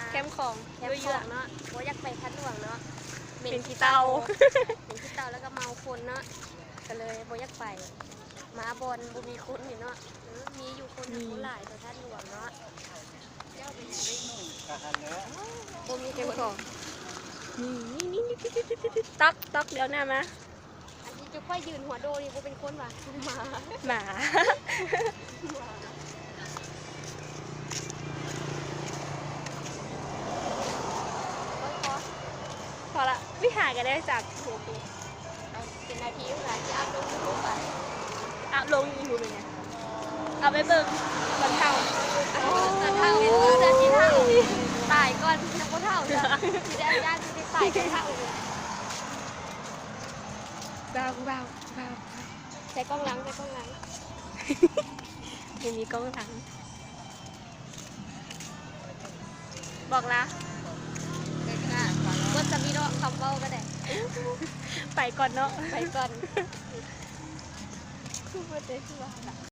ແຄມຂອງ ແຄມຂອງເນາະ ບໍ່ຢາກໄປທາດຫຼວງເນາະ ເໝັນຂີ້ເຕົ່າ ເໝັນຂີ້ເຕົ່າ ແລ້ວກໍເມົາຄົນເນາະ ກໍເລີຍບໍ່ຢາກໄປ ມາບ່ອນບໍ່ມີຄົນນີ້ເນາະ ເອີ ມີຢູ່ຄົນ ມີ ບໍ່ຫຼາຍເທົ່າທາດຫຼວງເນາະ ບໍ່ມີຄົນ ນີ້ ນີ້ ນີ້ ຕອກ ຕອກ ດຽວໜ້າມາ. ອັນທີ່ເຈົ້າຂ້ອຍຢືນຫົວໂດນີ້ບໍ່ເປັນຄົນຫວາ ໝາ ໝາ ພໍລະ ວິຫາກໍໄດ້ຈາກ ເປັນນາທີພຸ້ນລະ ຊິອັບລົງຢູທູບໄປ ອັບລົງຢູທູບເປັນຫຍັງ ເອົາໄປເບິ່ງຕອນເຖົ້າ ຕອນເຖົ້າ ເສື້ອສີເທົາ ຕາຍກ່ອນຍັງບໍ່ເຖົ້າ ຊິໄດ້ຢ້ານຊິໄດ້ຕາຍກ່ອນເຖົ້າ ວ້າວ ວ້າວ ວ້າວ ໃສ່ກ້ອງຫຼັງ ໃສ່ກ້ອງຫຼັງ ບໍ່ມີກ້ອງຫຼັງ ບອກລາ ເບິດສ່ຳນີ້ເນາະ ຄຳເວົ້າກໍໄດ້ ໄປກ່ອນເນາະ ໄປກ່ອນ ຄືບໍ່ໄດ້ຄືວ່າ